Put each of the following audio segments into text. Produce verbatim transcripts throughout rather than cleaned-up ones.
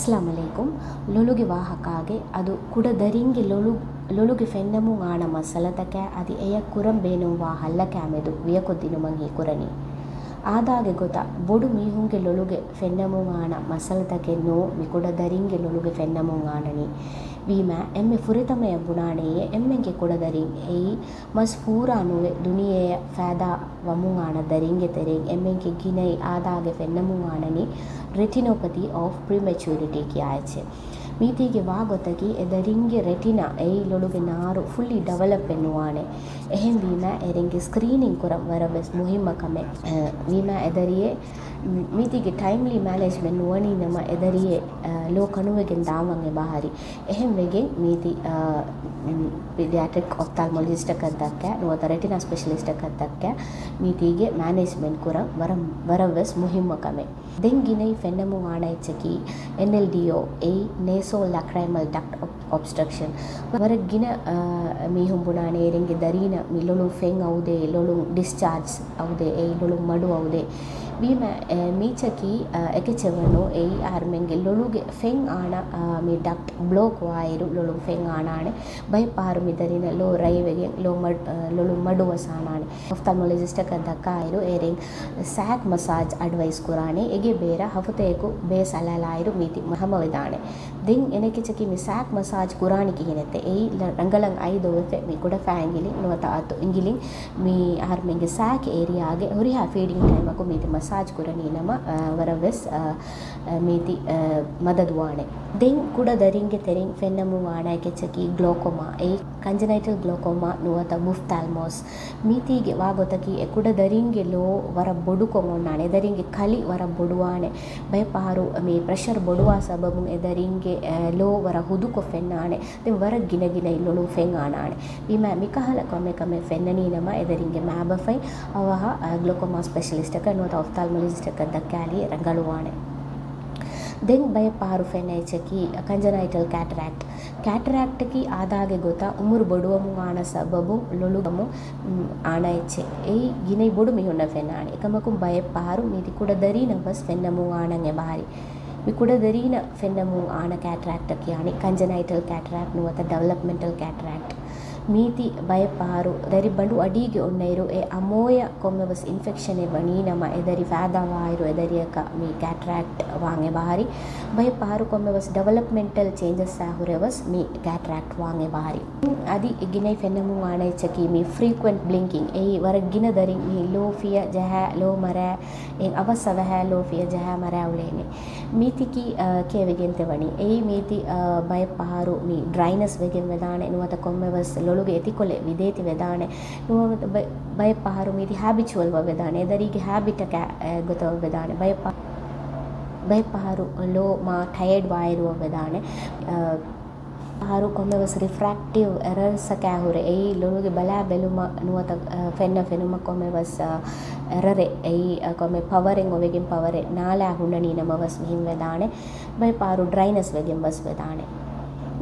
އައްސަލާމު ޢަލައިކުމް. ލޮލުގެ ވާހަކާގެ އަދު ކުޑަ ދަރިންގެ ލޮލު، ލޮލުގެ ފެންނަމުން އާނަ މައްސަލަތަކާ އަދި އެޔަށް ކުރަން ބޭނުންވާ ހައްލަކާމެދު ވިޔަކޮށްދިނުމަށް ހީކުރަނީ. އާދާގެ ގޮތަށް ބޮޑު މީހުންގެ ލޮލުގެ ފެންނަމުން އާނަ މައްސަލަތަކެއް ނޫން މި ކުޑަ ދަރިންގެ ލޮލުގެ ފެންނަމުން އާނަނީ. ވީމާ އެންމެ ފުރަތަމަޔަށް ބުނާނެޔޭ އެންމެންގެ ކުޑަ ދަރިން އެއީ މަސް ފޫރާ ނުވެ ދުނިޔެއަށް ފައިދާ ވަމުން އާނަ ދަރިންގެ ތެރެއިން އެންމެންގެ ގިނައި އާދާގެ ފެންނަމުން އާނަނީ ރެޓިނޯޕަތީ އޮފް ޕްރިމެޗުއަރިޓީ ކިޔާ އެއްޗެއް. މީތީގެ ވާގޮތަކީ އެ ދަރިންގެ ރެޓިނާ އެއީ ލޮލުގެ ނާރު ފުއްލީ ޑިވެލޮޕް ނުވާނެ. އެހެންވީމަ އޭރުންގެ ސްކްރީނިން ކުރަން ވަރަށް ވެސް މުހިއްމަ ކަމެއް. އަ، ވީމަ އެ ދަރިއެއް މީތީގެ ޓައިމްލީ މެނޭޖްމަންޓް ނުވަނީ ނަމަ އެ ދަރިއެއް، އަ، ލޯ ކަނުވެގެން ދާންވާން އެބަހަރި. އެހެންވެގެން މީތި، އަ، މް، ޕީޑިއާޓްރިކް އޮފްތާލްމޮލޮޖިސްޓަކަށް ދައްކާ ނުވަތަ ރެޓިނާ ސްޕެޝަލިސްޓަކަށް ދައްކާ މީތީގެ މެނޭޖްމަންޓް ކުރަން ވަރަށް، ވަރަށް ވެސް މުހިއްމު ކަމެއް. ދެން ގިނައި ފެންނަމުން އާނަ އެއްޗަކީ އެންއެލްޑީއޯ އެއީ ނޭސޯ ލެކްރިމަލް ޑަކްޓް އޮބް، އޮބްސްޓްރަކްޝަން. ވަރަށް ގިނަ، އަ، މީހުން ބުނާނެ އޭރުންގެ ދަރީނަށް މި ލޮލުން ފެން އައުދޭ، ލޮލުން ޑިސްޗާޖް އައުދޭ، އެއީ ލޮލުން މަޑު އައުދޭ. ވީމަ، އެ، މީޗަކީ، އަ، އެކެއްޗެއް ވަންނޯ އެއީ އަހަރުމެންގެ ލޮލުގެ ފެން އާނަ، އަ، މި ޑަކްޓް ބްލޮކް ވާއިރު ލޮލުން ފެން އާނާނެ. ބައެއް ފަހަރު މި ދަރިނަށް ލޯ ރަތްވެގެން ލޯ މަޑު، އަ، ލޮލުން މަޑުވެސް އާނާނެ. އޮފްތާލްމޮލޮޖިސްޓަކަށް ދައްކާއިރު އޭރުން ސާކް މަސާޖް އަޑްވައިސް ކުރާނެ. އެގެ ބޭރަށް ހަފުތައަކު ބޭސް އަލާލާއިރު މީތި ހަމަވެދާނެ. ދެން އެނެކެޗަކީ މި ސާކް މަސާޖް ކުރާނީ ކިހިނެއްތަ؟ އެއީ ރަ-، ރަނގަޅަށް އަތް ދޮވެފަ މި ކުޑަ ފައި އިނގިލިން ނުވަތަ އަތު އިނގިލިން މި އަހަރުމެންގެ ސާކް އޭރިއާގެ ހުރިހާ ފީޑިން ޓައިމަކު މީތި މަސާޖް ކުރަނީ ނަމަ، އަ، ވަރަށް ވެސް، އަ، އަ، މީތި، އަ، މަދަދުވާނެ. ދެން ކުޑަ ދަރިންގެ ތެރެއިން ފެންނަމުން އާނަ އެކެއްޗަކީ ގްލޯކޯމާ. އެއީ ކަންޖެނައިޓަލް ގްލޯކޯމާ ނުވަތަ ބުފްތާލްމޯސް. މީތީގެ ވާގޮތަކީ އެ ކުޑަ ދަރިންގެ ލޯ ވަރަށް ބޮޑުކޮށް އޮންނާނެ. ދަރިންގެ ކަލި ވަރަށް ބޮޑުވާނެ. ބައެއް ފަހަރު މި ޕްރެޝަރ ބޮޑުވާ ސަބަބުން އެ ދަރިންގެ، އެ، ލޯ ވަރަށް ހުދުކޮށް ފެންނާނެ. ދެން ވަރަށް ގިނަ ގިނައިން ލޮލުން ފެން އާނާނެ. ވީމާ މިކަހަލަ ކަމެއް ކަމެއް ފެންނަނީ ނަމަ އެ ދަރިންގެ މާބަފައިން އަވަހަށް، އަ، ގްލޯކޯމާ ސްޕެޝަލިސްޓަކަށް ނުވަތަ އޮފްތާލްމޮލޮޖިސްޓަކަށް ދައްކާލީ ރަނގަޅުވާނެ. ދެން ބައެއް ފަހަރު ފެންނަ އެއްޗަކީ ކަންޖެނައިޓަލް ކެޓްރެކްޓް. ކެޓްރެކްޓަކީ އާދާގެ ގޮތަށް އުމުރު ބޮޑުވަމުން އާނަ ސަބަބުން ލޮލުގަމު، މް، އާނަ އެއްޗެއް. އެއީ ގިނައި ބޮޑު މީހުންނަށް ފެންނާނެ. އެކަމަކު ބައެއް ފަހަރު މީތި ކުޑަ ދަރީނަށް ވެސް ފެންނަމުން އާނަން އެބަހަރި. މި ކުޑަ ދަރީނަށް ފެންނަމުން އާނަ ކެޓްރެކްޓަށް ކިޔާނީ ކަންޖެނައިޓަލް ކެޓްރެކްޓް ނުވަތަ ޑިވެލޮޕްމެންޓަލް ކެޓްރެކްޓް. މީތި ބައެއް ފަހަރު ދަރި ބަނޑު އަޑީގެ އޮންނައިރު އެ އަމޯޔަ ކޮންމެވެސް އިންފެކްޝަނެއް ވަނީ ނަމަ އެ ދަރި ފައިދާވާއިރު އެ ދަރިއަކަށް މި ކެޓްރެކްޓް ވާން އެބަހަރި. ބައެއް ފަހަރު ކޮންމެވެސް ޑިވެލޮޕްމެންޓަލް ޗޭންޖަސްއާ ހުރެވެސް މި ކެޓްރެކްޓް ވާން އެބަހަރި. އަދި ގިނައި ފެންނަމުން އާނަ އެއްޗަކީ މި ފްރީކުއެންޓް ބްލިންކިން. އެއީ ވަރަށް ގިނަ ދަރިން މި ލޯ ފިޔަ ޖަހާ، ލޯ މަރާ، އެ އަވަސް އަވަހަށް ލޯ ފިޔަ ޖަހާ މަރާ އުޅޭނެ. މީތިކީ، އަ، ކޭވެގެންތެ ވަނީ. އެއީ މީތި، އަ، ބައެއް ފަހަރު މި ޑްރައިނަސް ވެގެން ވެދާނެ، ނުވަތަ ކޮންމެވެސް ލޮލުގެ އެތިކޮޅެއް ވިދޭތި ވެދާނެ. ނުވަތަ ބަ-، ބައެއް ފަހަރު މީތި ހޭބިޗުއަލް ވެދާނެ. އެ ދަރީގެ ހޭބިޓަކާ، އެ، ގޮތަށް ވެދާނެ. ބައެއް ފަ-، ބައެއް ފަހަރު ލޯ މާ ޓަޔަޑް ވާއިރު ވެދާނެ. އަ، ފަހަރު ކޮންމެވެސް ރިފްރެކްޓިވް އެރަރސްއަކާ ހުރެ އެއީ ލޮލުގެ ބަލާ ބެލުމަށް ނުވަތަ، އަ، ފެންނަ ފެނުމަށް ކޮންމެވެސް، އަ، އެރަރެއް އެއީ، އަ، ކޮންމެ ޕަވަރެއް އޮވެގެން ޕަވަރެއް ނާލާ ހުންނަނީ ނަމަވެސް މިހެން ވެދާނެ. ބައެއް ފަހަރު ޑްރައިނަސް ވެގެން ވެސް ވެދާނެ.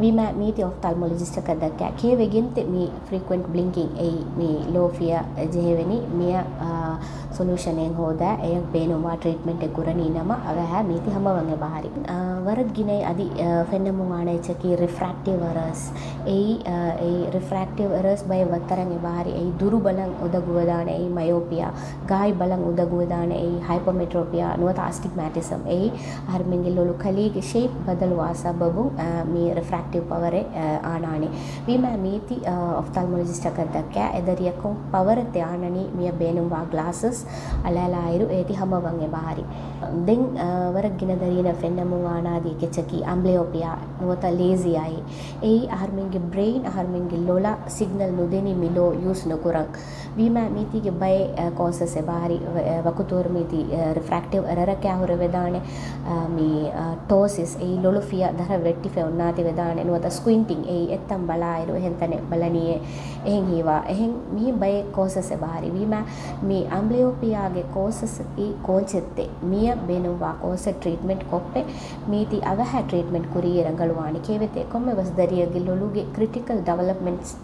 ވީމާ މީތި އޮފްތާލްމޮލޮޖިސްޓަކަށް ދައްކާ ކޭވެގެންތެ މި ފްރީކުއެންޓް ބްލިންކިން އެއީ މި ލޯ ފިޔަ ޖެހެވެނީ މިޔަ، އާ، ސޮލޫޝަނެއް ހޯދާ އެޔަށް ބޭނުންވާ ޓްރީޓްމެންޓެއް ކުރަނީ ނަމަ އަވަހަށް މީތި ހަމަވަން އެބަހަރި. އާ، ވަރަށް ގިނައި އަދި، އާ، ފެންނަމުން އާނަ އެއްޗަކީ ރިފްރެކްޓިވް އެރަރސް. އެއީ، އާ، އެއީ ރިފްރެކްޓިވް އެރަރސް ބައެއް ވައްތަރަށް އެބަހަރި. އެއީ ދުރު ބަލަން އުދަގުވެދާނެ، އެއީ މަޔޯޕިއާ، ގާތް ބަލަން އުދަގުވެދާނެ، އެއީ ހައިޕަމެޓްރޯޕިއާ ނުވަތަ އަސްޓިގްމާޓިޒަމް. އެއީ އަހަރުމެންގެ ލޮލު ކަލީގެ ޝޭޕް ބަދަލުވާ ސަބަބުން، އާ، މި ރިފްރެކްޓިވް ޕަވަރެއް، އާ، އާނާނެ. ވީމާ މީތި، އާ، އޮފްތާލްމޮލޮޖިސްޓަކަށް ދައްކާ އެ ދަރިއަކުން ޕަވަރެއް އާނަނީ މިޔަ ބޭނުންވާ ގްލާސަސް އަލާލާއިރު އޭތި ހަމަވަން އެބަހަރި. ދެން، އާ، ވަރަށް ގިނަ ދަރީނަށް ފެންނަމުން އާނާދި އެކެއްޗަކީ އަމްބްލިޔޯޕިއާ ނުވަތަ ލޭޒީ އައި. އެއީ އަހަރުމެންގެ ބްރެއިން އަހަރުމެންގެ ލޮލަށް ސިގްނަލް ނުދެނީ މި ލޯ ޔޫސް ނުކުރަން. ވީމާ މީތީގެ ބައެއް، އަ، ކޯސަސް އެބަހަރި، ވަ-، އަ، ވަކުތުވަރު މީތި، އަ، ރިފްރެކްޓިވް އެރަރަކާ ހުރެވެދާނެ، އަ، މި، އަ، ޓޯސިސް އެއީ ލޮލު ފިޔަ ދަރަށް ވެއްޓިފަ އޮންނާތި ވެދާނެ، ނުވަތަ ސްކުއިންޓިން އެއީ އެއްތަން ބަލާއިރު އެހެން ތަނެއް ބަލަނީއޭ އެހެން ހީވާ. އެހެން މިހެން ބައެއް ކޯސަސް އެބަހަރި. ވީމާ މި އަމްބްލިޔޯޕިއާގެ ކޯސަސް އެއީ ކޯންޗެއްތެ. މިޔަ ބޭނުންވާ ކޯސެއް ޓްރީޓްމެންޓް ކޮށްފަ މީތި އަވަހަށް ޓްރީޓްމެންޓް ކުރީ ރަނގަޅުވާނެ. ކޭވެތޭ ކޮންމެވެސް ދަރިއެއްގެ ލޮލުގެ ކްރިޓިކަލް ޑިވެލޮޕްމަންޓްސް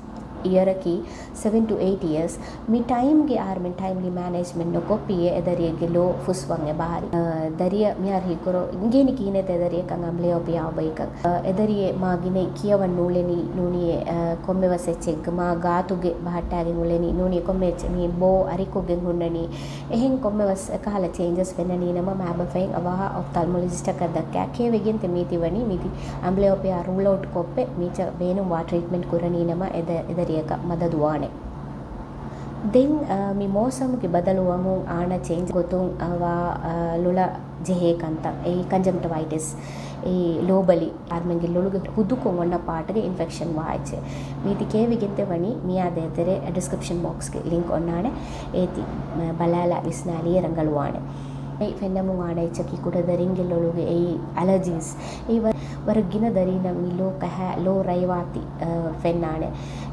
އިޔަރަކީ ސެވެން ޓު އެއިޓް ޔިއަރސް. މި ޓައިމްގެ އަހަރުމެން ޓައިމްލީ މެނޭޖްމަންޓް ނުކޮށްފިއޭ އެދަރިއެއްގެ ލޯ ފުސްވަން އެބަހަރި. އަ، ދަރިއަށް މިހާރު ހީކުރޯ އިނގޭނީ ކިހިނެއް އެދަރިއަކަށް އަމްބްލިޔޯޕިއާ އޮބައިކަން. އަ، އެދަރިއެއް މާ ގިނައިން ކިޔަވަން ނޫޅެނީ ނޫނީ، އަ، ކޮންމެވެސް އެއްޗެއްގަ މާ ގާތުގެ ބަހައްޓާގެން އުޅެނީ ނޫނީ ކޮންމެ އެއްޗެއް މި ބޯ އަރިކޮށްގެން ހުންނަނީ. އެހެން ކޮންމެވެސް އެކަހަލަ ޗޭންޖަސް ފެންނަނީނަމަ މާބަފައިން އަވަހަށް އޮފްތާލްމޮލޮޖިސްޓަކަށް ދައްކާ ކޭވެގެންތެ މީތި ވަނީ މީތި އަމްބްލިޔޯޕިއާ ރޫލް އައުޓް ކޮށްޕެ މީޗަށް ބޭނުންވާ ޓްރީޓްމެންޓް ކުރަނީނަމަ އެދަ-، އެދަރިއަކަށް މަދަދުވާނެ. ދެން، އަ، މި މޯސަމުގެ ބަދަލުވަމުން އާނަ ޗޭންޖް ގޮތުން، އަ، ވާ، އަ، ލޮލަށް ޖެހޭ ކަންތައް، އެއީ ކަންޖަންކްޓިވައިޓިސް، އެއީ ލޯބަލި، އަހަރުމެންގެ ލޮލުގެ ހުދުކޮށް އޮންނަ ޕާޓުގެ އިންފެކްޝަން ވާ އެއްޗެއް. މީތި ކޭވިގެންތެ ވަނީ މިއާ ދޭތެރޭ ޑިސްކްރިޕްޝަން ބޮކްސްގެ ލިންކް އޮންނާނެ. އޭތި، މަ، ބަލާލާ ވިސްނާލީ ރަނގަޅުވާނެ. އެއީ ފެންނަމުން އާނަ އެއްޗަކީ ކުޑަދަރިންގެ ލޮލުގެ އެއީ އަލަޖީސް. އެއީ ވަ-، ވަރަށް ގިނަ ދަރީންނަށް މި ލޯ ކަހާ، ލޯ ރައިވާތި، އަ، ފެންނާނެ.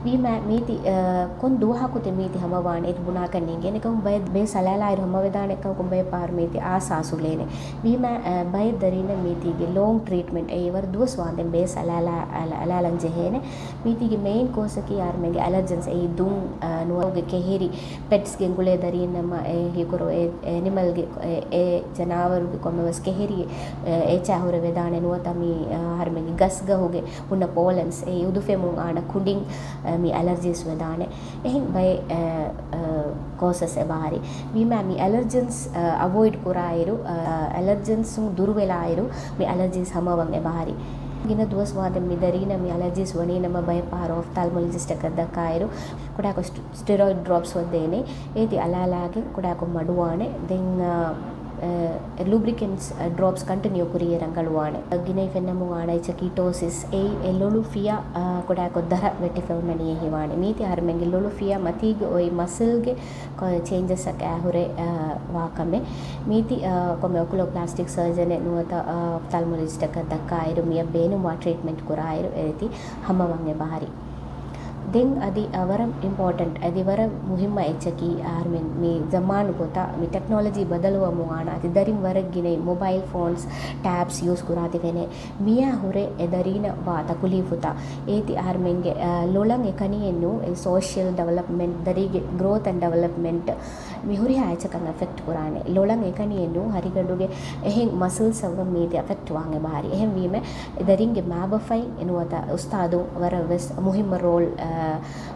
ވީމާ މީތި، އަ، ކޮން ދުވަހަކުތެ މީތި ހަމަވާނެ އޭތި ބުނާކަށް ނޭނގޭނެ ކަމަށް ބައެއް ބޭސް އަލާލާއިރު ހަމަވެދާނެ ކަމަކު ބައެއް ޕާރު މީތި އާސާސް އުޅޭނެ. ވީމާ، އަ، ބައެއް ދަރީންނަށް މީތީގެ ލޯންގް ޓްރީޓްމެންޓް އެއީ ވަރަށް ދުވަސް ވާންދެން ބޭސް އަލާލާ-، އަލާ-، އަލާލަން ޖެހޭނެ. މީތީގެ މެއިން ކޯސަކީ އަހަރުމެންގެ އަލަރޖަންސް އެއީ ދުން، އަ، ނުވަތަ ގެ ކެހިރި ޕެޓްސް ގެންގުޅޭ ދަރީންނަމަ އެ ހީކުރު އެ އެނިމަލްގެ އެ، އެ ޖަނާވަރުގެ ކޮންމެވެސް ކެހެރި އެ، އެއްޗާ ހުރެ ވެދާނެ ނުވަތަ މި، އަ، އަހަރުމެންގެ ގަސްގަހުގެ ހުންނަ ޕޯލަންސް އެ އުދުފެމުން އާނަ ކުނޑިން، އަ، މި އަލަރޖީސް ވެދާނެ. އެހެން ބައެއް، އަ، އަ، ކޯސަސް އެބަހަރި. ވީމާ މި އަލަރޖަންސް، އަ، އަވޮއިޑް ކުރާއިރު، އަ، އަލަރޖަންސުން ދުރުވެލާއިރު މި އަލަރޖީސް ހަމަވަން އެބަހަރި. ގިނަ ދުވަސް ވާދެން މި ދަރީނަށް މި އަލަރޖީސް ވަނީނަމަ ބައެއް ފަހަރު އޮފްތާލްމޮލޮޖިސްޓަކަށް ދައްކާއިރު ކުޑަކޮށް ސްޓި-، ސްޓެރޮއިޑް ޑްރޮޕްސް އޮތް ދޭނެ. އޭތި އަލާލާގެން ކުޑަކޮށް މަޑުވާނެ. ދެން، އަ، އެ، ލޫބްރިކެންޓްސް، އަ، ޑްރޮޕްސް ކަންޓިނިއު ކުރިޔަށް ރަނގަޅުވާނެ. ގިނައިން ފެންނަމުން އާނަ އެއްޗަކީ ޓޯސިސް އެއީ އެ ލޮލު ފިޔަ، އަ، ކުޑަކޮށް ދަރަ ވެއްޓިފަ އޮންނަނީ ހިވާނެ. މީތި އަހަރުމެންގެ ލޮލު ފިޔަ މަތީގެ އޮތް މަސަލްގެ ކޮ-، ޗޭންޖަސްއަކާ ހުރެ، އަ، ވާ ކަމެއް. މީތި، އަ، ކޮންމެ އޮކުލޯޕްލާސްޓިކް ސަރޖަނެއް ނުވަތަ، އަ، އޮފްތާލްމޮލޮޖިސްޓަކަށް ދައްކާއިރު މިއަށް ބޭނުންވާ ޓްރީޓްމެންޓް ކުރާއިރު އޭތި ހަމަވަން އެބަހަރި. ދެން އަދި، އަ، ވަރަށް އިމްޕޯޓެންޓް، އަދި ވަރަށް މުހިއްމަ އެއްޗަކީ، އަހަރުމެން މި ޒަމާނު ގޮތަށް މި ޓެކްނޮލޮޖީ ބަދަލުވަމުން އާނަ އަދި ދަރިން ވަރަށް ގިނައިން މޮބައިލް ފޯންސް، ޓޭބްސް ޔޫސް ކުރާތި ފެނޭ. މިއާ ހުރެ އެ ދަރީނަށް ވާ ތަކުލީފުތައް އޭތި އަހަރުމެންގެ، އަ، ލޮލަށް އެކަނިއެއްނު އެ ސޯޝިއަލް ޑިވެލޮޕްމަންޓް، ދަރީގެ ގްރޯތް އެންޑް ޑިވެލޮޕްމަންޓް މި ހުރިހާ އެއްޗަކަށް އެފެކްޓް ކުރާނެ. ލޮލަށް އެކަނިއެއްނު ހަރިގަނޑުގެ އެހެން މަސަލްސް އަށްވަން މީތި އެފެކްޓް ވާން އެބަހަރި. އެހެންވީމަ އެ ދަރިންގެ މާބަފައިން ނުވަތަ އުސްތާދު ވަރަށް ވެސް މުހިއްމު ރޯލް، އަ،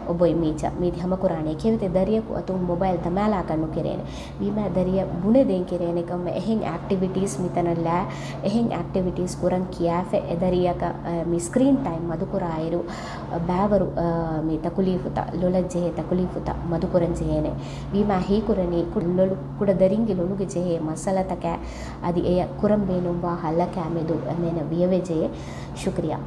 އޮބޮއި މީޗަށް މީތި ހަމަކުރާނެ. ކެވެތެ ދަރިޔަކު އަތުން މޮބައިލް ދަމާލާކަށް ނުކެރޭނެ. ވީމާ ދަރިޔަށް ބުނެދޭން ކެރޭނެ ކަމަށް އެހެން އެކްޓިވިޓީސް މިތަނަށް ލާ، އެހެން އެކްޓިވިޓީސް ކުރަން ކިޔާފަ އެ ދަރިޔަކަށް، އަ، މި ސްކްރީން ޓައިމް މަދުކުރާއިރު، އަ، ބާވަރު، އަ، މި ތަކުލީފުތައް، ލޮލަށް ޖެހޭ ތަކުލީފުތައް މަދުކުރަން ޖެހޭނެ. ވީމާ ހީކުރަނީ ކުޑަ ލޮލު، ކުޑަ ދަރިންގެ ލޮލުގެ ޖެހޭ މައްސަލަތަކާ އަދި އެޔަށް ކުރަން ބޭނުންވާ ހައްލަކާ މެދު އެމެނަށް ވިޔަވެޖެ. ޝުކްރިޔާ.